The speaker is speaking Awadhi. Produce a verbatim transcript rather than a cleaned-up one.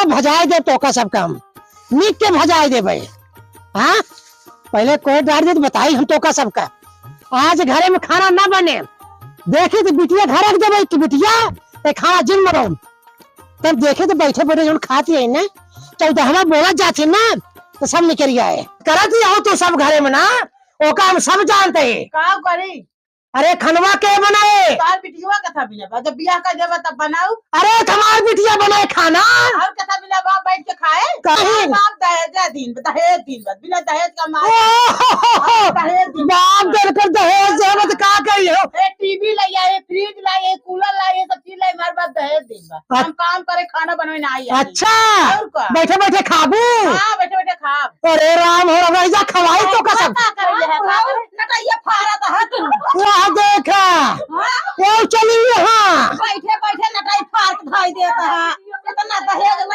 भजाए देब तोका सबका हम, निक के भजाए देबे। हाँ, पहले कोई डार दे तो बताई हम तोका सबका। आज घरे में खाना ना बने, देखी तो बिटिया घर रख देबे कि बिटिया, ए खाना जिन मरो। तब देखे तो बैठे बैठे जौन खाती है ना, चौदहवा बोलत जाती ना, तो सब निकल गया है। करत ही हो तो सब घरे में ना, ओका हम सब जानते हैं। का करी? अरे, खनवा के बनाए? तोहार बिटिया कथा बिना बा, जब बियाह कर देबा तब बनाऊ। अरे, हमार बिटिया बनाए खाना। और कथा बिना बा, बैठ के खाए। कहीं। बाप दहेज दिन, दहेज दिन बा, बिना दहेज का मार। ओहो, दहेज दिन। बाप देलकर दहेज दे, मत का कही हो? ए, टीवी लाई, ए, फ्रिज लाई, ए, कूलर लाई, ये सब चीज लाई, हमारे पास दहेज दिन बा। हम काम करे, खाना बनवे ना आई। अच्छा। और का? बैठे बैठे खाबू? हाँ, बैठे बैठे खाब। अरे राम हो राम, जा खवाई तो कसम। का करे है, का करे? नटैया फारत है तू। वाह देखा। हाँ? वो चली यहाँ। बैठे बैठे नटाई फार के धई देत है। इतना दहेज